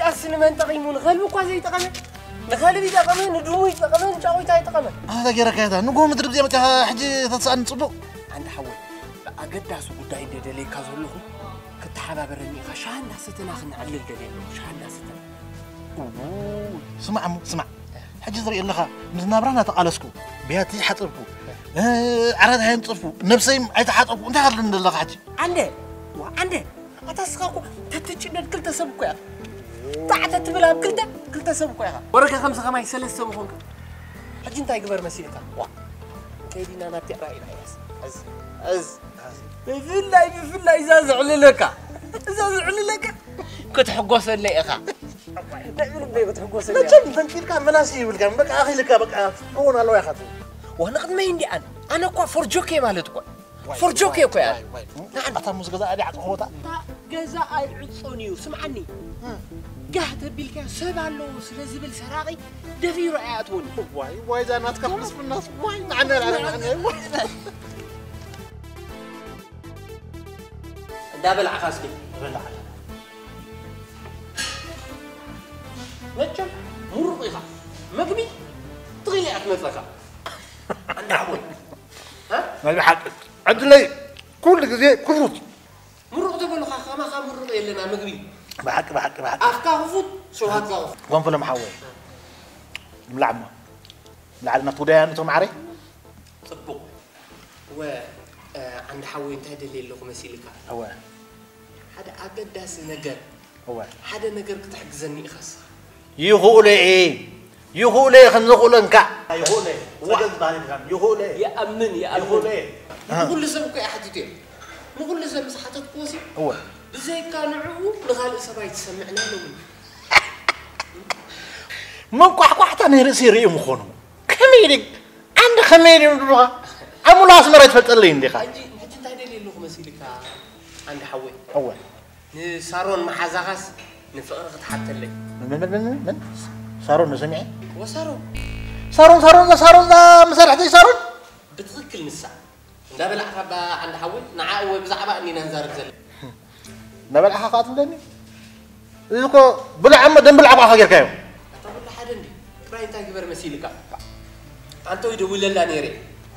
ኣስ ንመን ጠቒሙ? ንኸልቢ እኳ ዘይጠቐመ። ንኸልቢ ይጠቐመ፣ ንድሙ ይጠቐመ፣ ንጫቑታ ይጠቐመ። ኣታ ገይረካ እያ እታ ንጎ ምድሪ ብዘይ መፅኻ ሕጂ ተትስኣን ፅቡቕ። ኣንታ ሓወይ፣ ብኣገዳሲ ጉዳይ እንደ ደለየካ ዘለኹ ክትሓባበረኒ ኢኻ። ሻሂ እንዳሰተና ክነዕልል ደልየ ኣለኹ። ሻሂ እንዳሰተና። እዎ፣ ስማዕ እሞ፣ ስማዕ። ሕጂ ዝርኢ ኣለኻ፣ ምስ ናብራ እናተቓለስኩ፣ ብያቲ ሓጸብኩ፣ እ፣ ዓራት ኣይንጸፍኩ፣ ነብሰይ ኣይተሓጸብኩ፣ እንታይ ሃለኒ ዘለኻ ሕጂ? ኣንደ፣ ዋ፣ ኣንደ፣ ኣታ እስኻ እኮ ተትጭነድ ክልተ ሰብ እኮ ኢኻ። ጣዕ ተትብል ኣብ ክልተ፣ ክልተ ሰብ እኮ ኢኻ። ወረከ ከምዚ ከማይ ሰለስተ ምኾንካ። ሕጂ እንታይ ግበር መሲልካ? ዋ፣ ከይዲና ናብቲ ዕራይ ኢልካያስ። ሕዝ፣ ሕዝ። ብፍላይ፣ ብፍላይ እዛ ዝዕልለካ። እዛ ዝዕልለካ። ክትሕጎሰለይ ኢኻ። እንታይ ብልበይ ክትሕጎሰለይ ኢኻ። መቸም ፈንቂልካ መላሲ ይብልካ። በቃ ኣኺልካ፣ በቃ ክኸውን ኣለዎ ኢኻ ትብል። ዋ፣ ንቕድመይ እንዲኣን። ኣነ እኳ ፎርጆኬ ማለት እኳ። ዋይ፣ ፎርጆኬ ዋይ፣ እኮ እያ። ዋይ፣ ዋይ። ንዓን ኣታ ሙዝ ገዛ ኣዲ ዓጽ ኾታ። እታ ገዛ ኣይዕጾን እዩ። ስምዓኒ። እ። ጋህ ተቢልካ ሰብ ኣለዎ ስለ ዝብል ሰራቒ ደፊሩ ኣይኣትዎን እዩ። ዋይ፣ ዋይ፣ እዛ ናትካ ፍልስፍናስ፣ ዋይ፣ ንዓና፣ ንዓና፣ ንዓና፣ ዋይ። እንዳበላዕኻ እስኪ። በላዕ። መቸም ምሩቕ ኢኻ። መግቢ ትኽእል እያ ትመጸካ። ኣንዳ ሓወይ። እ? ናይ ብሓቂ ዕድለይ ኩሉ ግዜ ክፉት። ምሩቕ ተበሉኻ ከማኻ ምሩቕ የለና ምግቢ። ብሓቂ፣ ብሓቂ፣ ብሓቂ። ኣፍካ ክፉት፣ ሸውሃትካ ክፉት። ጎንፈሎም ሓወይ። ንብላዕ እሞ። ንብላዕ ናብቲ ጉዳይ ኣንቶ ማዕረይ። ጽቡቕ። ወ፣ እ፣ ዓንዲ ሓወይ እንታይ ደልየ ኣለኹ መሲልካ? እወ። ሓደ ኣገዳሲ ነገር፣ እወ። ሓደ ነገር ክትሕግዘኒ ኢኻ እስኻ። ይኽእሎ እየ፣ ይኽእሎ እየ፣ ከም ዘኽእሎ እንካዕ። ይኽእሎ እየ። ዋ። ጸገም ዝበሃል የብልካን። ይኽእሎ እየ። ይኣምን፣ ይኣምን። ይኽእሎ እየ። ንኹሉ ሰብ እኮ እየ ሓቲተዮ። ንኹሉ ሰብ ምስ ሓተትኩዎሲ፣ እወ። ብዘይካ ንዕኡ ንኻልእ ሰብ ኣይትሰምዕን ኣለኒ። መንቋሕቋሕታ ናይ ርእሲ ርእዩ ምኾኑ። ከመይ ኢለ፣ ኣንድ ከመይ ኢለ ምድሩኻ? ኣብ ሙሉ ኣስመራ ትፈልጠለይ እንዲኻ? ሕጂ፣ ሕጂ እንታይ ደልየ ኣለኹ መሲልካ? ኣንድ ሓወይ። እወ። ንሳሮን መሓዛኻስ ንፍቕሪ ክትሓተለይ። ምን፣ ምን፣ ምን፣ ምን፣ ምን? ሳሮን ንሰሚዐ? ወሳሮን። ሳሮን፣ ሳሮን፣ እዛ ሳሮን፣ እዛ መሳርሕተይ ሳሮን? ብትኽክል ንሳ። እንዳበላዕካ እባ ዓንዲ ሓወይ፣ ንዓ እወ ብዛዕባ እኒና ንዛረብ ዘለና። እንዳበላዕካ ከኣ ትብለኒ? እዚ እኮ ብላዕ እሞ ደም ብላዕ እኮ ኢኻ ጌርካዮ። ኣታ ኩሉ ሓደ እንድዩ። ጥራይ እንታይ ግበር መሲልካ? ኣንተ ይደውለላ ነይረ።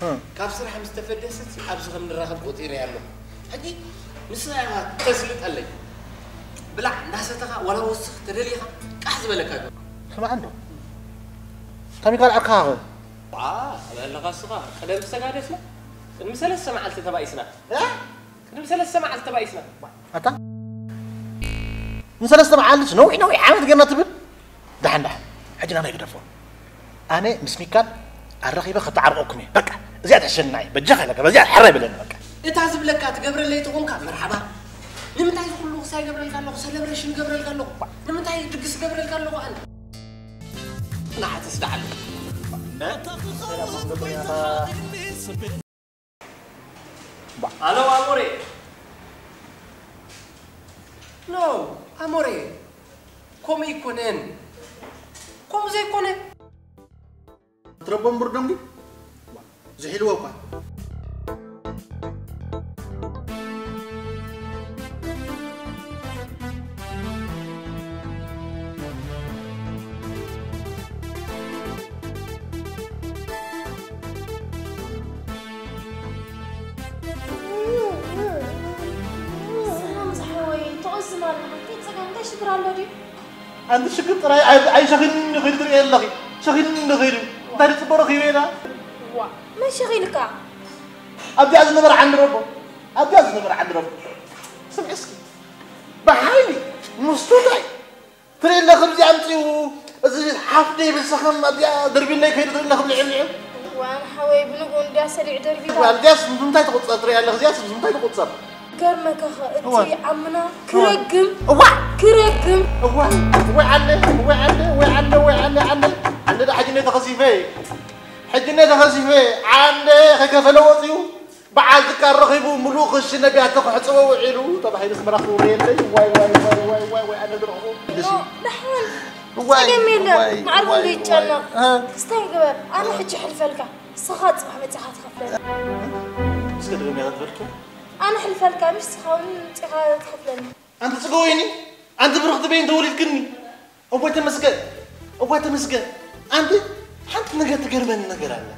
እም። ካብ ስራሕ ምስ ተፈደሰት ኣብዚ ከም ንራኸብ ቆጺረያ ኣለኹ። ሕጂ ንስኻ ኢኻ ተስልጠለይ። ብላዕ እንዳሰተኻ ዋላ ወስኽ ተደሊኻ ቃሕ ዝበለካ ዶ? ስማዕ እንዶ። ከሚካል ዓርካኻ ኸ? ዋ፣ ኣበይ ኣለኻ እስኻ? ቀደም ዝተጋደፍና? ቅድሚ ሰለስተ መዓልቲ ተባኢስና። እ? ቅድሚ ሰለስተ መዓልቲ ተባኢስና። ኣታ? ንሰለስተ መዓልቲ ነዊሕ ነዊሕ ዓመት ጌርና ትብል? ደሓን ደሓን። ሕጂ ናናይ ግደፎ። ኣነ ምስ ሚካል ኣራኺበ ከተዓርቐኩም እየ። በቃ፣ እዚኣ ትሕሸና እየ። በጃኻ ኢለካ፣ በዚኣ ሕራይ በለኒ በቃ። እታ ዝብለካ ትገብረለይ ተኾንካ መርሓባ። ንምንታይ እዚ ኩሉ ክሳይ ገብረልካ ኣለኹ? ሰለብሬሽን ገብረልካ ኣለኹ። ንምንታይ ድግስ ገብረልካ ኣለኹ ኣነ? ንዓ ተስድዓለይ። ኣሎ ኣሞሬ። ኖ፣ ኣሞሬ። ከምኡ ኣይኮነን። ከምኡ ዘይኮነ። ትረቦም ብርዶም ድዩ? ዝሒልዎ እኳ። ሰላም ዝሓወይ፣ ትቕዝም ኣለኻ። እንታይ ጸገም፣ እንታይ ሽግር ኣሎ ድዩ? ኣንቲ ሽግር ጥራይ ኣይ-፣ ኣይሸኺልኒ ዶ ከይዱ ትርእየ ኣለኺ? ሸኺልኒ ዶ ከይዱ? እንታይ ድጽቦ ረኺበ ኢና? ዋ፣ መን ሸኺልካ? ኣብዚኣ ዝነበረ ዓንዲ ረቦ። ኣብዚኣ ዝነበረ ዓንዲ ረቦ። ስምዒ እስኪ። ብሓይሊ ምስቱ እንታይ? ትርኢ ኣለኺ፣ ከምዚ ኣምጺኡ፣ እዚ ሓፍ ደይብል ሰኸም ኣብዚኣ ደርቢለይ ከይዱ ትርኢ ኣለኺ፣ ብልዒ፣ ብልዒ። እዋን ሓወይ፣ ብንግኡ እንድያ ሰሊዑ ደርቢላ። እዋን፣ እዚኣስ ብምንታይ ትቑጸር ትርኢ ኣለኺ፣ እዚኣስ ብምንታይ ትቑጸር? ገርመካ ኸ፣ እቲ እዋን። ዓምና እዋን። ክረግም፣ እዋን። ክረግም። እዋን፣ ወይ ዓለ፣ ወይ ዓለ፣ ወይ ዓለ፣ ወይ ዓለ፣ ዓለ። ዓለ ደኣ ሕጂ እኔ ተኸሲፈ፣ ሕጂ እኔ ተኸሲፈ፣ ዓንደ ከይከፈለ ወጺኡ። በዓል ዝቃር ረኺቡ ምሉእ ክሺ ነቢያተ ክሕጽቦ ውዒሉ ተባሂሉ ኣስመራ ክውረ የለይ። ዋይ፣ ዋይ፣ ኣነ ዝረኽቦ። ኖ፣ ደሓን። ዋይ፣ ጸገም የለን። ዋይ፣ ማዕርጉ ዋይ፣ ዘይጨነቕ። ዋይ። እ? ክስታይ ግበር። ኣነ ሕጂ ሕልፈልካ። ንስኻ ጽባሕ መጺኻ ትኸፍለኒ። እስከ ድገምያ ዝበልኪ? ኣነ ሕልፈልካ፣ ምሽ ንስኻ እውን መጺኻ ትኸፍለኒ። ኣንቲ ጽገወይኒ፣ ኣንቲ ብርኽቲ በይን ተወሊድክኒ። እወ ተመስገን፣ እወ ተመስገን። ኣንቲ ሓንቲ ነገር ትገርመኒ ነገር ኣለ።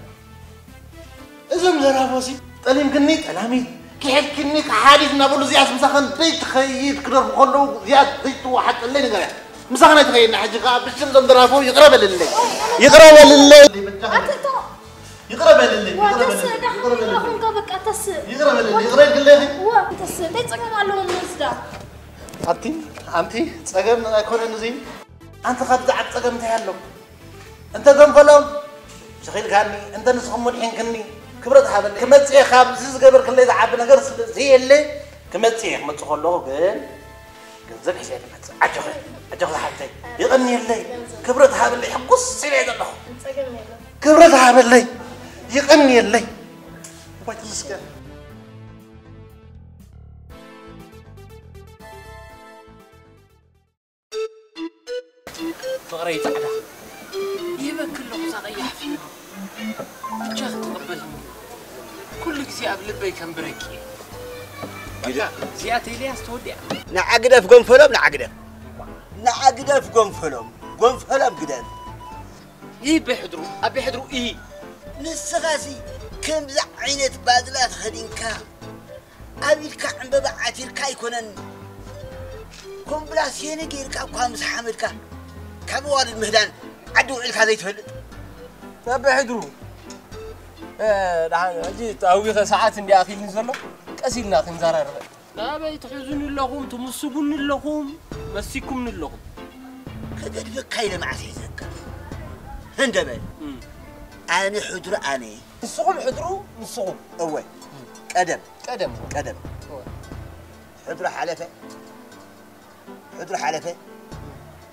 እዞም ዘራቦሲ ጠሊምክኒ ጠላሚት፣ ክሕድክኒ ከሓዲት እናበሉ እዚኣስ ምሳኸን ዘይትኸይድ ክደርፉ ከለዉ እዚኣ ዘይትወሓጠለይ ነገር እያ። ምሳኸን ኣይትኸይድና ሕጂ ከኣ ብሽም እዞም ዘራፎ ይቕረ በልለይ። ይቕረ በልለይ። ኣትእቶ ይቕረ በልለይ። ዋ ይቕረ ተስእ በልለይ። ዳሕና ይቕረ በልለይ። ይኹንካ በቃ ተስእ። ይቕረ በልለይ። ይቕረ ይግለኺ። ዋ ተስእ እንታይ ጸገም ኣለዎ ምስዳ? ኣንቲ ኣንቲ ጸገም ኣይኮነን እዚ። ኣንቲ ካብ ዝዓብ ጸገም እንታይ ኣሎ? እንተ ገንፈሎም ሸኺልካኒ፣ እንተ ንስኹም ወድሒንክኒ፣ ክብረት ሃበኒ። ክመጽእ እየ፣ ካብዚ ዝገበርክለይ ዝዓቢ ነገር ስለ ዘየለ፣ ክመጽእ እየ። ክመጽእ ከለኹ ግን ገንዘብ ሒዘ እየ ዝመጽእ። ኣጆኺ፣ ኣጆኺ ዝሓፍተይ፣ የቐንየለይ፣ ክብረት ሃበለይ፣ ሕጉስ ኢለ እየ ዘለኹ። ጸገም የለን። ክብረት ሃበለይ፣ የቐንየለይ። እዋይ ተመስገን። ፍቕረይ ጻዕዳ፣ ይህበኪ ኣለኹ እዛ ቀያሕ ፊልም። ብቻ ክትቕበልኒ ኩሉ ግዜ ኣብ ልበይ ከም ብረቂ እየ። በቃ፣ እዚኣ ተይለያስ ተወዲኣ። ንዓ ግደፍ ጎንፈሎም፣ ንዓ ግደፍ። ንዓ ግደፍ ጎንፈሎም፣ ጎንፈሎም ግደፍ። ይህ በሕድሩ፣ ኣብ በሕድሩ ይህ። ንስኻሲ ከምዚ ዓይነት ባድላ ተኸዲንካ ኣብ ኢድካ ዕምበባ ዓቲርካ ኣይኮነን፣ ኮምብላሴኒ ገይርካ እኳ ምስ ሓመድካ ካብ ኣዋልድ ምህዳን ዓዲ ውዒልካ ዘይትፈልጥ። ኣበ ሕድሩ፣ እ፣ ደሓን፣ ሕጂ ኣዊኸ ሰዓት እንዲ ኣኺልኒ ዘሎ፣ ቀስ ኢልና ክንዘራረበ። ናበይ ትሕዙኒ ኣለኹም፣ ትምስጉኒ ኣለኹም፣ መሲኩምኒ ኣለኹም። ክገድፈካ ኢለ መዓስ ሒዘካ? ህንደ በል። እም። ኣነ ሕድሩ ኣነ። ንስኹም ሕድሩ ንስኹም። እወ። ቀደም። ቀደም። ቀደም። እወ። ሕድሩ ሓለፈ። ሕድሩ ሓለፈ።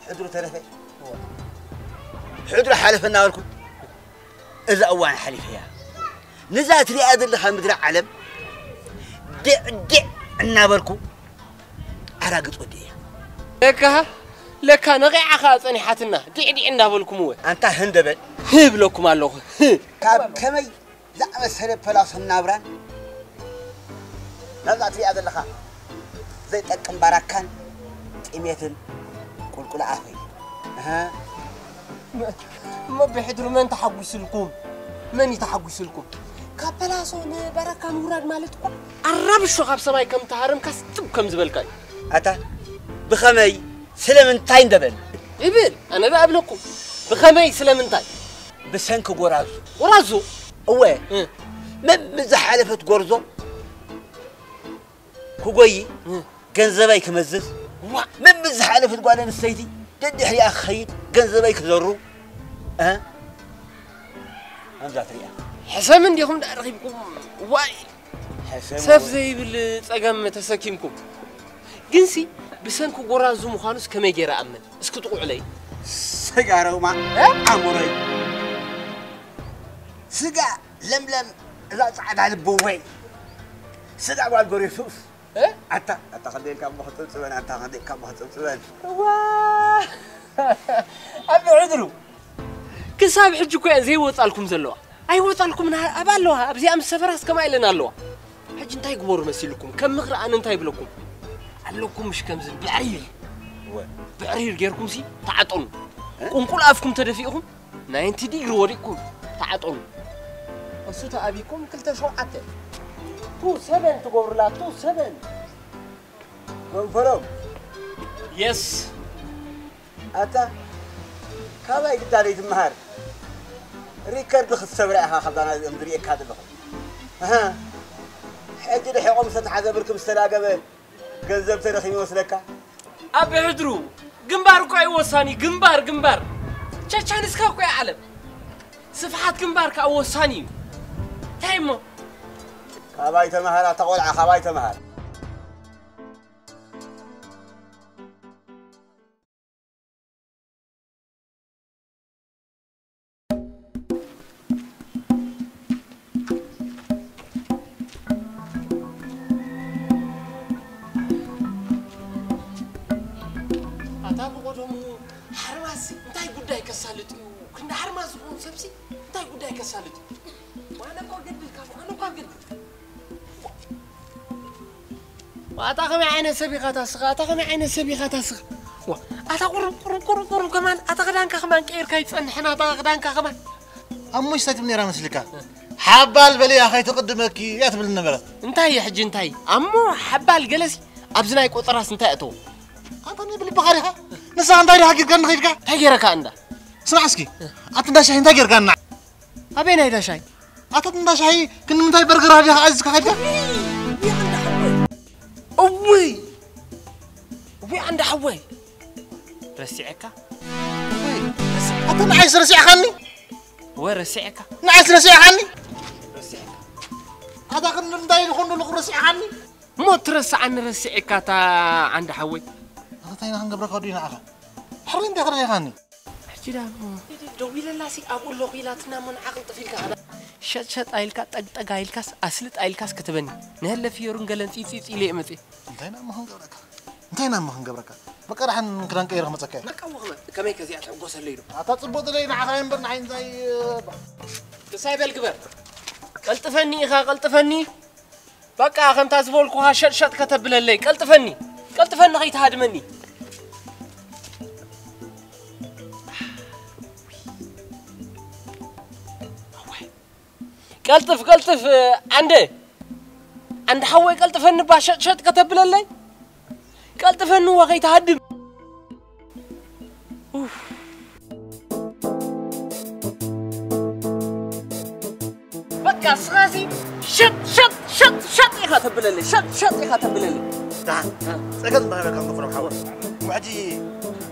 ሕድሩ ተረፈ። እወ። ሕድሩ ሓለፈ እናበልኩ እዛ እዋን ሓሊፈያ። ነዛ ትሪኣ ዘለኻ ምድሪ ዓለም ዲዕ ዲዕ እናበልኩ ኣራግጽ ወዲእያ። ለካ፣ ለካ ነቒዓ ኸኣ ጸኒሓትና፣ ዲዕዲዕ እንዳበልኩምወ። ኣንታ ህንደበል። ህብለኩም ኣለኹ። ህ። ካብ ከመይ ዝኣመሰለ ፐላሶን ናብራን ናብዛ ትሪኣ ዘለኻ ዘይጠቅም ባራካን ጥሜትን ቁልቁል ኣፈይ። ኣሃ። እሞ ብሕድሪ መን ተሓጒስልኩም? መን እዩ ተሓጒስልኩም? ካብ ፐላሶ ንባራካ ምውራድ ማለት እኮ ኣራብሾ ካብ ሰማይ ከም ተሃረምካስ ጥብ ከም ዝበልካ እዩ። ኣታ ብኸመይ ስለምንታይ እንደበል? ይብል፣ ኣነ ደኣ እብለኩም። ብኸመይ ስለምንታይ? ብሰንኪ ጎራዙ። ጎራዙ? እወ። እ። መምዝ ዝሓለፈት ጎርዞ ክጎዪ እ። ገንዘበይ ክመዝዝ። ዋ። መምዝ ዝሓለፈት ጓል ኣንስተይቲ ደድሕሪኣ ክኸይድ ገንዘበይ ክዘሩ። እ? ከምዛ ትሪኣ። ሕሰም እንዲኹም ደኣ ረኺብኩም። ዋይ። ሕሰም ሰፍ እወ። ዘይብል ጸገም ተሰኪምኩም። ግንሲ ብሰንኪ ጎራዙ ምዃኑስ ከመይ ገይረ ኣምን? እስኪ ጥቑዑለይ። ስጋ ረውማ እ? ኣእምሮይ። ስጋ ለምለም እዛ ጻዕዳ ልብወይ። ስጋ ጓል ጎሬ ሱስ። እ? ኣታ፣ ኣታ ክንደይ ኢልካ እሞ ክጽብጽበን፣ ኣታ ክንደይ ኢልካ እሞ ክጽብጽበን። እዋ! ኣብ ሕድሩ። ክሳብ ሕጂ እኮ እየን ዘይወጻልኩም ዘለዋ። ኣይወጻልኩምን፣ ኣብ ኣለዋ። ኣብዚኣ ምስ ሰፈራስ ከማ ኢለን ኣለዋ። ሕጂ እንታይ ግበሩ መሲልኩም? ከም ምኽሪ ኣነ እንታይ ይብለኩም? ኣለኩም ምሽ ከምዚ ብዕሪር። እወ። ብዕሪር ጌርኩምሲ ተዓጠኑ። እ? ቁንቁል ኣፍኩም ተደፊእኹም ናይንቲ ዲግሪ ወዲቅኩም ተዓጠኑ። እሱ ተኣቢኩም ክልተ ሸውዓተ። ቱ ሰበን ትገብሩላ፣ ቱ ሰበን። ጎንፈሎም። የስ። ኣታ፣ ካባይ ግዳ ዘይትመሃር። ሪከርድ ክትሰብራ ኢኻ ካብዛ ናይዚኦም ዝርእየካ ዘለኹ። ኣሃ። ሕጂ ርሒቖም ዝተተሓዘ ብርኪ ምስ ተላገበ፣ ገንዘብ ተረኺቡ ይመስለካ? ኣብ ሕድሩ፣ ግንባር እኮ እዩ ወሳኒ፣ ግንባር፣ ግንባር። ቸቻንስካ እኮ እያ ዓለም። ስፍሓት ግንባር ከኣ ወሳኒ እዩ። እንታይ እሞ? ካባይ ተመሃር፣ ኣታ ቆልዓ፣ ካባይ ተመሃር። ኣታ ብቐደሙ ሓርማዝ እንታይ ጉዳይ ከሳልጥ እዩ? ክንዲ ሓርማዝ ዝኾኑ ሰብሲ እንታይ ጉዳይ ከሳልጥ እዩ? ኣነ እኮ ገድል ካብ ኣነ እኮ ገድል። ኣታ ከመይ ዓይነት ሰብ ኢኻ ታስኻ? ኣታ ከመይ ዓይነት ሰብ ኢኻ ታስኻ? ኣታ ቁሩብ ቁሩብ ቁሩብ ቁሩብ ከማን ኣታ ክዳንካ ከማን ቀይርካ ይጸንሕን ኣታ ክዳንካ ከማን ኣሞሽ እንታይ ትብል ነይራ መስልካ? ሓባል በልያ ከይትቕድመኪ እያ ትብል ነበረት። እንታይ እዩ ሕጂ እንታይ? ኣሞ ሓባል ገለሲ ኣብዚ ናይ ቆጸራስ እንታይ እተው? ኣንታ ናይ ብልብኻ ዲኻ? ንስኻ እንታይ ዲኻ ጌርካ ንኸይድካ? እንታይ ጌረካ እንዳ? ስማዕ እስኪ፣ ኣቲ እንዳ ሻሂ እንታይ ጌርካ እና? ኣበይ ናይ ዳሻይ? ኣታ እንዳ ሻሂ ክንምንታይ በርገር ሃዲኻ ኣዚዝካ ከድካ? እውይ! እውይ ኣንዳ ሓወይ! ረሲዐካ? እውይ! ኣታ ንዓይስ ረሲዕካኒ? ወ ረሲዐካ? ንዓይስ ረሲዕካኒ? ረሲዐካ? ኣታ ክንምንታይ ዝኾኑ ልቑ ረሲዕካኒ? እሞ ትረስዓኒ ረሲዐካ ኣታ ኣንዳ ሓወይ? ኣታ እንታይ ኢና ክንገብረካ ወዲ ንዓኻ? ሕሪ እንታይ ክረሲዕካኒ? ሕጂ ደኣ እሞ ደዊለላሲ ኣብኡ ኣለኹ ኢላትና እሞ ንዓ ቅልጥፍ ኢልካ ከዳ። ሸጥ ሸጥ ኣይልካ ጠግ ጠግ ኣይልካስ ኣስልጥ ኣይልካስ ክትበኒ። ንህለ ፍዮሩን ገለን ጺጺጺ ኢለ እየ መጽየ። እንታይ ኢና እሞ ክንገብረካ? እንታይ ኢና እሞ ክንገብረካ? በቃ ደሓን ክዳን ቀይረ ክመጸካ እየ። በቃ እሞ ክመ-፣ ከመይ ከዚኣ ትሕጎሰለይ ዶ? ኣታ ጽቡቕ ደለይ ንዓኻ እምበር ንዓይ እንታይ፣ እ፣ ባ- ክሳይ በል ግበር። ቀልጥፈኒ ኢኻ ቀልጥፈኒ። በቃ ከምታ ዝበልኩኻ ሸጥ ሸጥ ከተብለለይ ቀልጥፈኒ ቀልጥፈኒ ከይትሃድመኒ። ቀልጥፍ ቀልጥፍ ኣንደ ኣንደ ሓወይ ቀልጥፈኒ ባ ሸጥ ሸጥ ከተብለለይ ቀልጥፈኒ ወ ከይትሃድም። ኡፍ። በቃ ስኻሲ ሸጥ ሸጥ ሸጥ ሸጥ ኢኻ ተብለለይ ሸጥ ሸጥ ኢኻ ተብለለይ። ደሓን ጸገም እንዳበልካ ንፍሮም ሓወር። ሕጂ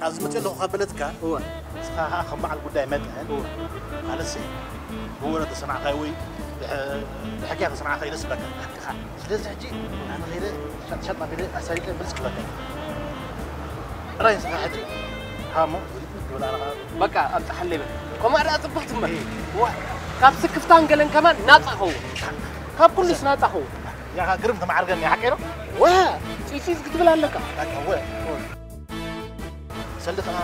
ኣብዚ መፅእ ኣለኹ ካብ በለትካ እወ። ንስኻ ከዓ ከም በዓል ጉዳይ መጠን እወ። ማለትሲ ብወረ ተሰማዕካይ ወይ ብሕ- ብሕክያ ተሰማዕካይ ደስ ይብለካ። ሓቅኻ። ስለዚ ሕጂ ኣነ ከይደ ሻጥ ሻጥ ኣቢለ ኣሳሊጠ ምልስ ክብለካ። ጥራይ ንስኻ ሕጂ ሃሞ ዝብል ኣለኻ። በቃ ኣብጽሓለይ በል። ከምኣ ደኣ ጽብቕቲ እምበር። እይ። ዋ፣ ካብ ስክፍታን ገለን ከማን ናጻ ኸውን። ካብ ኩሉስ ናጻ ኸውን። ያኻ ግርም ተማዕርገኒ ሓቀይ ነው። ዋ፣ ጺጺጽ ክትብል ኣለካ። በቃ ወ። ሰልዲ ኸዓ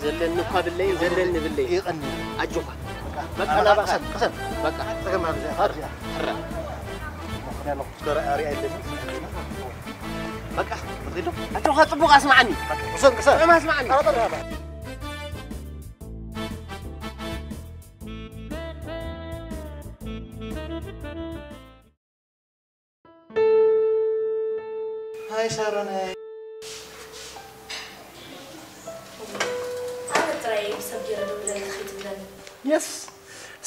ዘለኒ እኳ ብለይ፣ ዘለኒ ብለይ። ይቐኒ። ኣጆኻ። በቃ በቃ፣ ናብኣ ቅሰን፣ ቅሰን። በቃ። ጸገም ኣብዚ፣ ኣብዚ። ሕራ። ምኽንያት ነው። እስከ ርኣ፣ ርኣ የለኒ። በቃ። ምኽንያት ነው። ኣጆኻ ጽቡቕ ኣስማዓኒ። በቃ፣ ቅሰን፣ ቅሰን። ጥዑም ኣስማዓኒ። ኧረ፣ በቃ፣ በቃ። ሃይ ሳሮነይ። ኣነ ጥራይ ሰብ ገይረ ደውለልካ ከይትብለኒ። የስ፣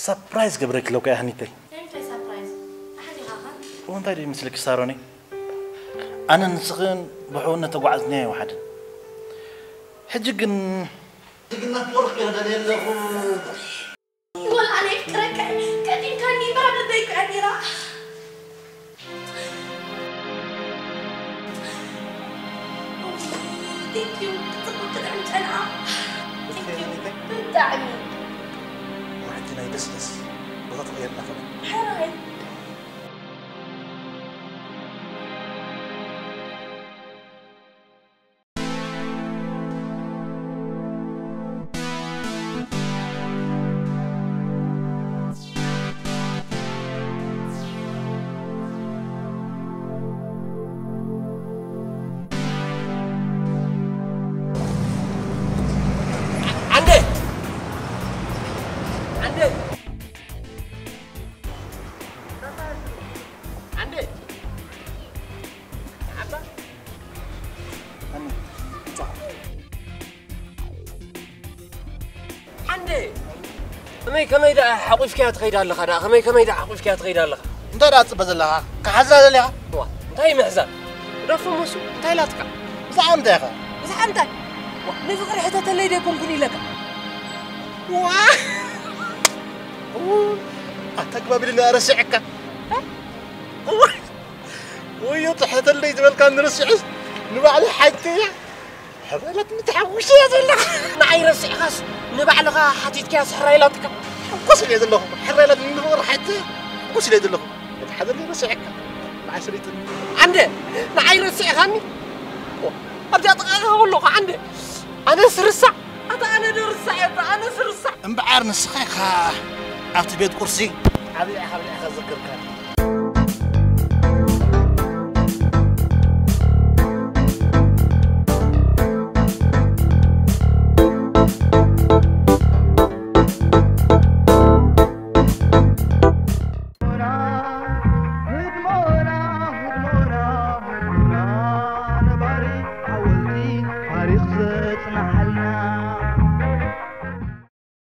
ሳፕራይዝ ገብረኪ ኣለኩ እያ ሃኒተይ። ናይ ምንታይ ሳፕራይዝ? ኣሕሊኻኻ? እዎ፣ እንታይ ደኣ ይመስለኪ ሳሮነይ? ኣነን ንስኽን ብሕውነት ተጓዓዝናዮ ኣይወሓድን። ሕጂ ግን ሕጂ ግን ናፍቆትኪ እየ ደልየ ኣለኹ። ወላ ኣነ የፍቅረካ እየ። ቀዲምካኒ እምበር ኣብ ልበይ እኮ እያ ነይራ። Thank you። ጽቡቕ ጥዕም ጨና። Thank you። ብጣዕሚ። ሕጂ ናይ ደስ ደስ ቦታ ተቐየርና ከመይ? ሕራይ። ዓንደ! ዓንደ! ዓንደ! ዓባ! ዓንደ! ከመይ፣ ከመይ ደኣ ሓቑፍካያ ትኸይድ ኣለኻ ደኣ? ከመይ፣ ከመይ ደኣ ሓቑፍካያ ትኸይድ ኣለኻ? እንታይ ደኣ ትጽበ ዘለኻ? ክሓዛ ደሊኻ? እዋ፣ እንታይ ምሕዛን? ግደፎ መሱ፣ እንታይ ኢላትካ? ብዛዕባ እንታይ ኢኻ? ብዛዕባ እንታይ? ዋ፣ ነዚ ቅርሒ ተተለይ ዶ ኣይኮንኩን ኢለካ? ዋ! ኣተግባቢልና ረሲዐካ። እ? እዋ! ወዮ፣ ትሕተለይ ዝበልካ ንርስዕስ ንባዕሊ ሓይቲ እያ። ሕራይ ኢላትኒ ተሓጒሰ እየ ዘለኹ። ንዓይ ረሲዕካስ ንባዕልኻ ሓቲትካያስ ሕራይ ኢላትካ። ሕጉስ ኢለ ዘለኹ። ሕራይ ኢላትኒ ንፍቕሪ ሓይቲ ሕጉስ ኢለ ዘለኹ። እቲ ሓደለይ ረሲዐካ። ንዓይ ሰለይትኒ። ዓንደ፣ ንዓይ ረሲዕካኒ? ኣብዚኣ ጥቓኻ ከለኹ ዓንደ። ኣነስ ርሳዕ። ኣታ ኣነ ዶ ርሳዕ እየ? ኣታ ኣነስ ርሳዕ። እምበኣር ንስኻ ኢኻ ኣብቲ ቤት ቁርሲ ዓብይ ኢኻ ብልዕኻ ዘክርካኒ።